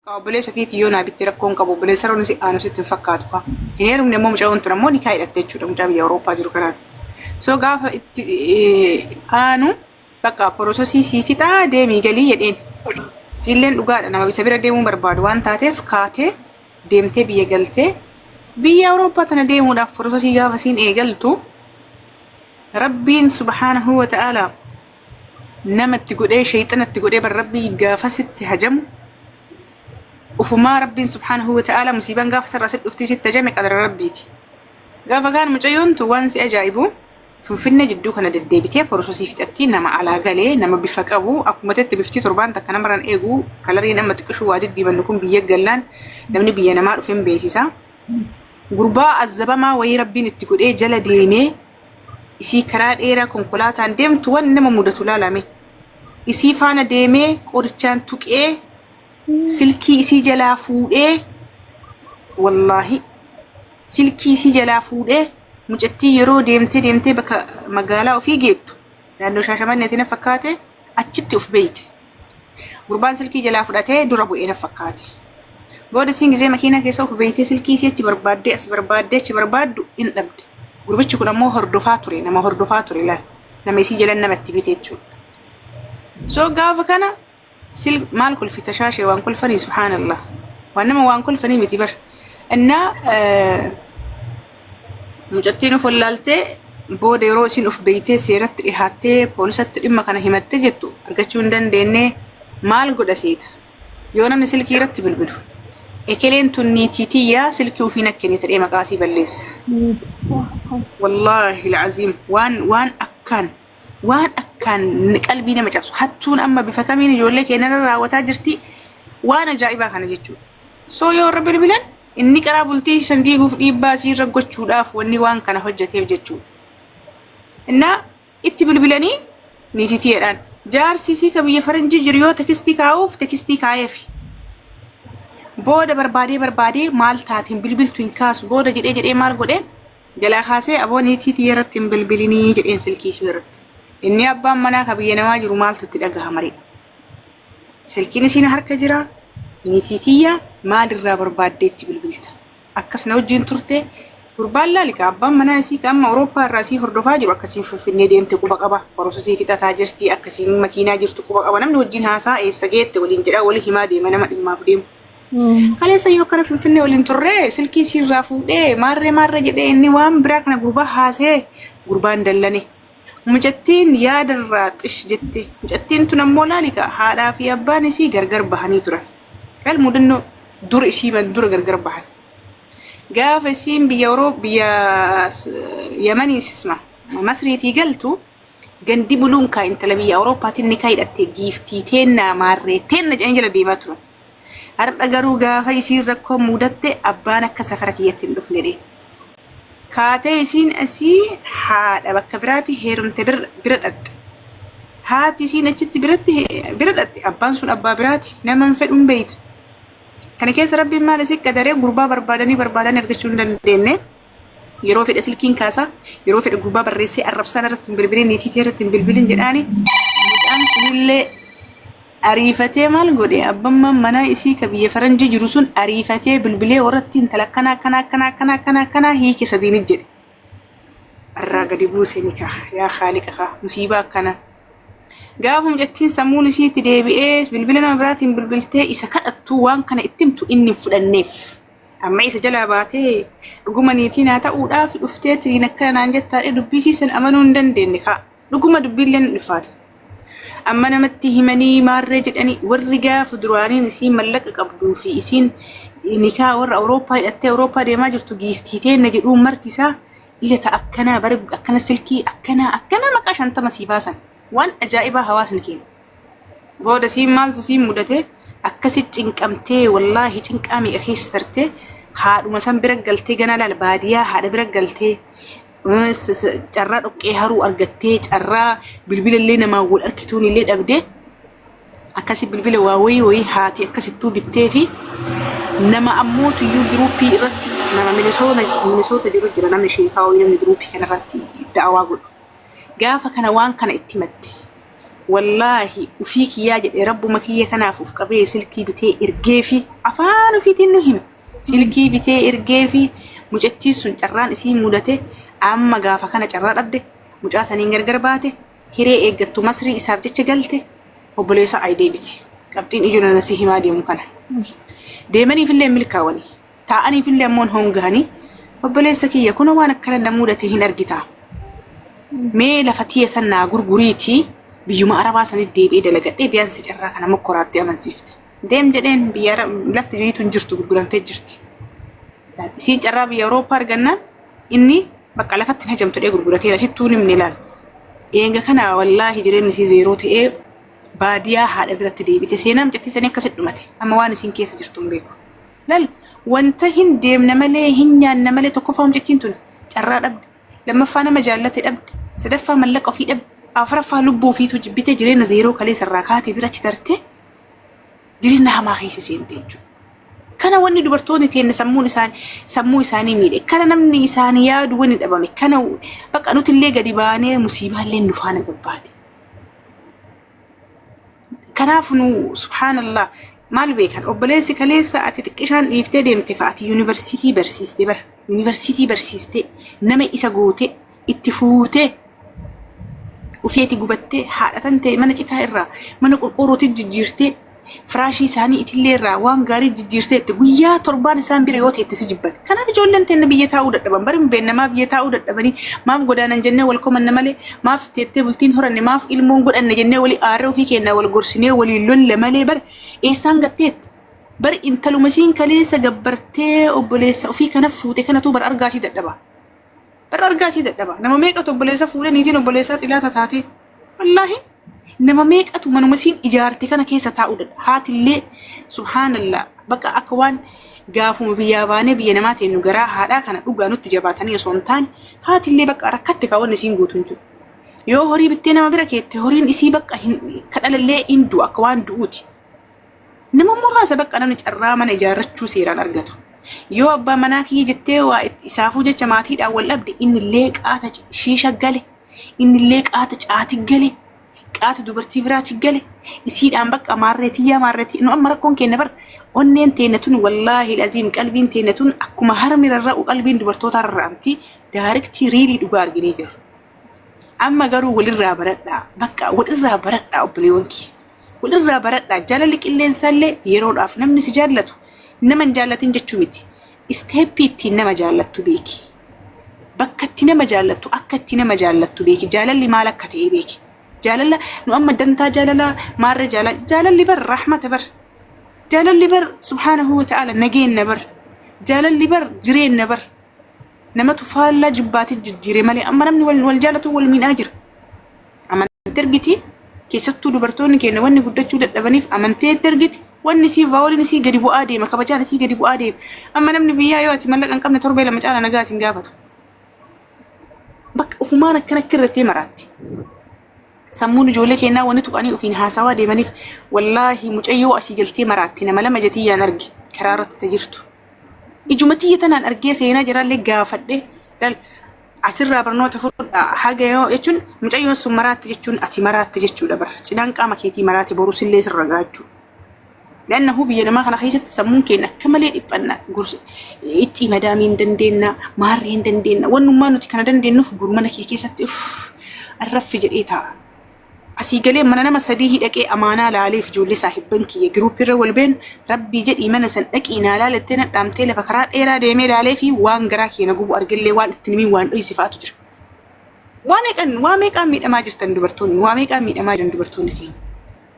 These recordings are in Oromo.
Kaa obboleessa keetii yoo naa bitte rakkoo hin qabu obboleessa roon si aanu sitti hin fakkaatu kaa. Hin heerumne immoo mucayyoon tun ammoo nikaa hidhatte jechuudha mucaa biyya Awurooppaa jiru kanaan. So gaafa itti aanu bakka porososii sii fixaa deemii galii jedheen. Siilleen dhugaadha nama isa bira deemuu barbaadu waan taateef kaatee deemtee biyya galtee biyya Awurooppaa tana deemuudhaaf porososii gaafa siin eegaltu Rabbiin subhaanahu wa ta'aalaa nama itti godhee sheyxana itti godhee bar Rabbii gaafa sitti hajamu ufumaa Rabbiin subhaanahu wa ta'aalaa musiibaan gaafa sarraa sitti dhuftii sitti hajame qadara Rabbiiti. Gaafa kaan mucayyoon tun waan si ajaa'ibu Finfinnee jidduu kana deddeebitee porososii fixattii nama alaa galee nama bifa qabu akkuma tetti biftii torbaan takka namarraan eegu kalariin amma xiqqishuu waa diddiibannu kun biyya gallaan namni biyya namaa dhufeen beeksisa. Gurbaa azzabamaa wayii Rabbiin itti godhee jala deemee isii karaa dheeraa konkolaataan deemtu waan nama mudatu laalame. Isii faana deemee qorichaan tuqee silkii isii jalaa fuudhee wallaahi silkii isii jalaa fuudhee mucattii yeroo deemtee deemtee bakka magaalaa ofii geettu naannoo Shaashamanneeti na fakkaate achitti of beeyte. Gurbaan silkii jalaa fudhatee dura bu'ee na fakkaate. Booda isiin gizee makiinaa keessa of beeytee silkii isii achi barbaaddee as barbaaddee achi barbaaddu in dhabde. Gurbichi kun ammoo hordofaa ture nama hordofaa ture laal nama isii jalan namatti bite jechuudha. So gaafa kana Sil maal kolfita shaashee waan kolfanii subhaanallah waan nama waan kolfanii miti bar innaa mucattiin of wallaaltee booda yeroo isin of beeytee seeratti dhihaattee poolisatti dhimma kana himattee jettu argachuu hin dandeenye maal godha seeta yoo namni silkii irratti bilbilu ekeleen tun niitii tiyyaa silkii ofii nakkeni ta'ee maqaa isii balleessa wallaahi alcaziim waan waan akkaan Waan akkaan qalbii nama cabsu. Hattuun amma bifa kamiin ijoollee keenyarra raawwataa jirti. Waan ajaa'ibaa kana jechuudha. So yoo irra bilbilan inni qaraa bultii san diiguuf dhiibbaa isiirra gochuudhaaf wanni waan kana hojjeteef jechuudha. Innaa itti bilbilanii niititiidhaan jaarsi isii ka biyya faranjii jiru yoo tekistii kaa'uuf tekistii kaa'eefi. Booda barbaadee barbaadee maal taateen bilbiltu hin kaasu booda jedhee jedhee maal godhee Jalaa kaasee aboo niitii tiyya irratti hin bilbilinii jedheen silkii ishee irratti. Inni abbaan manaa ka biyya namaa jiru maaltu itti dhagahama ree? Silkiin isiin harka jira. Niitii tiyya maalirraa barbaaddee itti bilbilta? Akkas na wajjin turte. Gurbaan laali ka abbaan manaa isii ka amma Awurooppaa irraa isii hordofaa jiru akkasiin Finfinnee deemte quba qaba. Barumsa isii fixataa jirti akkasiin makiinaa jirtu quba qaba. Namni wajjin haasaa eessa geette waliin jedhaa wali himaa deema nama dhimmaaf deemu. Kaleessa yoo akkana Finfinnee waliin turre silkii siirraa fuudhee maarree maarree jedhee inni waan biraa kana gurbaa haasee gurbaan dallane. Mucattiin yaadarraa xish jette. Mucattiin tun ammoo laali kaa haadhaa fi abbaan isii gargar bahanii turan. Laal mudannoo dura isii ban dura gargar bahan. Gaafa isiin biyya Oroo biyya Yamanii sisma Masriitii galtu gandi buluun kaa intala biyya Awurooppaatiin nikaa hidhatte giiftii teennaa maarree teenna jedhanii jala deemaa turan. Har'a garuu gaafa isiin rakkoon muudatte abbaan akka safara kiyyatti hin dhufne jedhe. Kaatee isiin asii haadha bakka biraati heerumte bira dhaqxe. Haati isiin achitti biratti bira dhaqxe abbaan sun abbaa biraati nama hin fedhu hin beeyta. Kana keessa rabbiin maal isii qadaree gurbaa barbaadanii barbaadanii argachuu hin dandeenye. Yeroo fedhe silkiin kaasa yeroo fedhe gurbaa barreessee arrabsaan irratti hin bilbilin niitii tee irratti hin bilbilin jedhaani mucaan sunillee Ariifatee maal godhe abbammaan manaa isii ka biyya faranjii jiru sun ariifatee bilbilee warratti intala akkanaa akkanaa akkanaa akkanaa akkanaa akkanaa hiike sadiini jedhe. Irraa gadi buuse nikaa yaa khaaliqa kaa musiibaa akkanaa. Gaafa mucattiin sammuun isii itti deebi'ee bilbila nama biraatiin bilbiltee isa kadhattu waan kana itti himtu inni hin fudhanneef. Amma isa jalaa baatee dhuguma niitii naa ta'uudhaaf dhuftee tiriin akkana naan jettaadhe dubbii isii san amanuu hin dandeenye kaa. Dhuguma dubbiillee ni ulfaata. Amma namatti himanii maarree jedhanii warri gaafa duraaniin isiin mallaqa qabduu fi isiin nikaa warra Awurooppaa hidhattee Awurooppaa deemaa jirtu giiftii teenna jedhuu marti isaa ila ta akkanaa bara akkana silkii akkanaa akkanaa maqaa 50 sii baasan waan ajaa'ibaa hawaasni keenya. Booda siin maaltu siin mudate akkasi cinqamtee wallaahi cinqaa meeqa keessa tarte haadhuma san bira galtee ganaa laala baadiyaa haadha bira galtee carraa dhoqqee haruu argattee carraa bilbila illee namaan wal arkituun illee dhabdee akkasi bilbila waa wayii wayii haati akkasittuu bittee fi nama ammoo tuyyuu giruuppii irratti nama Minisoota jiru jira namni sheekaa wayii namni giruuppii kanarratti da'awaa godhu. Gaafa kana waan kana itti himatte. Wallaahi ufii kiyyaa jedhe rabbuma kiyya kanaaf uf qabee silkii bitee ergeefi afaan ufiitiin nu hime. Silkii bitee ergeefi mucattiin sun carraan isii mudate amma gaafa kana carraa dhabde mucaa saniin gargar baate hiree eeggattu masrii isaaf jecha galte obboleessa ay deebite. Qabxiin ijoo nana si himaa deemu kana. Deemaniifillee hin milkaawani. Taa'aniifillee ammoo hin hongahani. Obboleessa kiyya kunoo waan akkana na mudate hin argitaa. Mee lafa tiyya san naa gurguriitii biyyuma arabaa sanitti deebi'ee dalagadhee biyaansi carraa kana mokkoraatti amansiifte. Deem jedheen biyya lafti jiitu hin jirtu gurguramtee jirti. Isiin carraa biyya Awurooppaa argannaan inni bakka lafatti hin hajamtu jedhee gurgurateera sittuu hin himne laal. Eega kana wallaahi jireenyi isii zeeroo ta'ee baadiyaa haadha biratti deebite. Seenaa mucattii sanii akkasitti dhumate. Amma waan isiin keessa jirtu hin beeku. Lal wanta hin deemna malee hin nyaanna malee tokkoffaa mucattiin tun carraa dhabde. Lammaffaa nama jaallate dhabde. Sadaffaa mallaqa ofii dhabde. Afuraffaa lubbuu ofiitu jibbitee jireenya zeeroo kaleessa irraa kaatee bira achi tartee jireenya hamaa keessa seente jechuudha. Kana wanni dubartoonni teenna sammuun isaan sammuu isaanii miidhe. Kana namni isaanii yaadu wanni dhabame. Kana bakka nuti illee gadi baanee musiibaallee nu faana gabbaate. Kanaaf nu subhaanallah maal beekan obboleessi kaleessa ati xiqqishaan dhiiftee deemte ka ati yuunivarsiitii barsiiste bar yuunivarsiitii barsiiste nama isa goote itti fuutee ufeeti gubattee haadha tan ta'e mana citaa irraa mana qorqoorrootti jijjiirtee firaashii isaanii itillee irraa waan gaarii jijjiirtee itti guyyaa torbaan isaan bira yoo teette si jibban. Kanaaf ijoolleen teenna biyya taa'uu dadhaban. Bari hin beekna maaf biyya taa'uu dadhabanii maaf godaanan jennee wal komanna malee maaf teettee bultiin horanne maaf ilmoon godhanne jennee walii aarree ofii keenya wal gorsinee waliin lolle malee bar eessaan gatteetti. Bari intaluma isiin kaleessa gabbartee obboleessa ofii kana fuute kanatu bar argaa isii dadhaba. Bar argaa isii dadhaba. Nama meeqatu obboleessa fuudhee niitiin obboleessaa xilaata taatee. Wallaahi nama meeqatu manuma isiin ijaarte kana keessa taa'uu dadha. Haatillee subhaanallah bakka akka waan gaafuma biyyaa baanee biyya namaa teennu garaa haadhaa kana dhugaa nutti jabaatanii osoo hin taane haatillee bakka rakkatte kaa wanni isiin gootu hin jiru. Yoo horii bittee nama bira keette horiin isii bakka hin kadhalallee hin du'u akka waan du'uuti. Nama muraasa bakka namni carraa mana ijaarrachuu seeraan argatu. Yoo abbaa manaa kiyya jettee waa isaafuu jecha maatiidhaan wal dhabde innillee qaata shiisha gale Innillee qaata caati gale, qaata dubartii biraati gale, isiidhaan bakka maarree tiyyaa maarree tiyyaa. Nu amma rakkoon keenya bar onneen teenya tun wallaahi aziim qalbiin teenya tun akkuma harmi rarra'u qalbiin dubartootaa rarra'amti. Daariktii riilii dhugaa arginee jirra. Amma garuu walirraa baradhaa. Bakka walirraa baradhaa obboleewwan kiyya. Walirraa baradhaa. Jaalalli qilleensaallee yeroodhaaf namni si jaallatu nama hin jaallatin jechuu miti. Isteeppii ittiin nama jaallattu beeki. Bakka itti nama jaallattu, akka itti nama jaallattu beeki. Jaalalli maal akka ta'e beeki. Jaalala nu amma dantaa jaalalaa maarree jaalala jaalalli bar rahmata bar. Jaalalli bar subhaanahu wa ta'ala nageenna bar. Jaalalli bar jireenna bar. Namatu faallaa jibbaati jijjiire malee amma namni wal, wal jaalatu wal miidhaa jira. Amantii ergiti keessattuu dubartoonni keenya wanni guddachuu dadhabaniif amantii itti ergiti wanni isii vaawoliin isii gadi bu'aa deema kabajaan isii gadi bu'aa deema amma namni biyyaa yoo ati mallaqa hin qabne torbee lama caala nagaa isin gaafatu bakka ufumaan akkana kirrattee maraatti. Sammuun ijoollee keenyaa wanni tuqanii ofiin haasawaa deemaniif wallaahi mucayyoo asii galtee maraatti nama lama jetiyyaan arge karaa irratti ta jirtu. Ijuma tiyya tanaan argee seenaa jiraallee gaafadhe Asirraa barnoota fudhaa haga yoo jechuun mucayyoon sun maraatte jechuun ati maraatte jechuudha bar cinaan qaama keetii maraate borus illee sirra gaha jechuudha. Lannahu biyya namaa kana keessatti sammuun keenya akka malee dhiphanna iccii madaamii hin dandeenna maarree hin dandeenna wannummaa nuti kana dandeenyuuf boru mana kee keessatti uff arraffi jedhee taa'a. Asii galee mana nama sadiihii dhaqee amaanaa laaleef ijoollee saahibban kiyya group irra wal beenu rabbii jedhii mana san dhaqii naa laalettee na dhaamtee lafa karaa dheeraa deemee laalee fi waan garaa kiyya na gubu argellee waan itti himiin waan dhoyse fa'atu jira. Waa meeqan waa meeqaan miidhamaa jirtan dubartoonni waa meeqaan miidhamaa jiran dubartoonni keenya.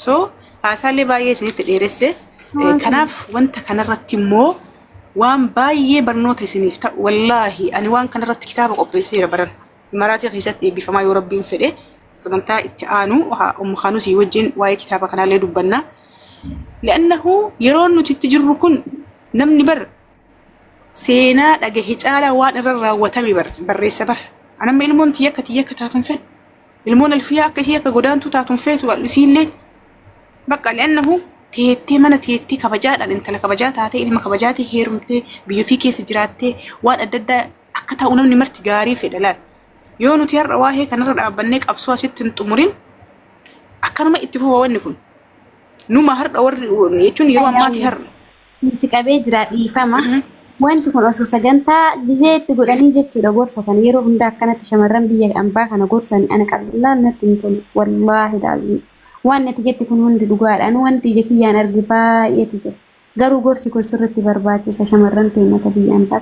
So haasaallee baay'ee isinitti dheeresse kanaaf wanta kanarratti immoo waan baay'ee barnoota isiniif ta'u wallaahi ani waan kanarratti kitaaba qopheesseera baran. Imaraatii keessatti eebbifamaa yoo rabbiin fedhe sagantaa itti aanu Ummu Kaanusii wajjin waa'ee kitaaba kanaallee dubbanna. Li'annahu yeroon nuti itti jirru kun namni bar seenaa dhagahe caalaa waan irra raawwatame barreessa bar. Anamma ilmoon tiyya akka tiyya akka taatu hin fedhu. Ilmoon alfiyaa akka ishii akka godaantuu taatu hin feetu isiillee. Bakka li'annahu teettee mana teettee kabajaadhaan intala kabajaa taatee ilma kabajaatee heerumtee biyya ofii keessa jiraattee waan adda addaa akka ta'u namni marti gaarii fedha laal. Yoo nuti har'a waa'ee kanarra dhaabbannee qabsoo asitti hin xumurin Akkanuma itti fufa wanni kun. Numa har'a warri jechuun yeroo ammaati har'a. Si qabee jira, dhiifama. Wanti kun osoo sagantaa gizee itti godhanii jechuudha, gorsa kana yeroo hunda akkanatti shamarran biyya ambaa kana gorsanii ana qallaan natti hin tolu. Wallaahi laazim. Waan natti jetti kun hundi dhugaadhaan wanti ija kiyyaan arge baay'eetu jira. Garuu gorsi kun sirriitti barbaachisa shamarran teennata biyya ambaa.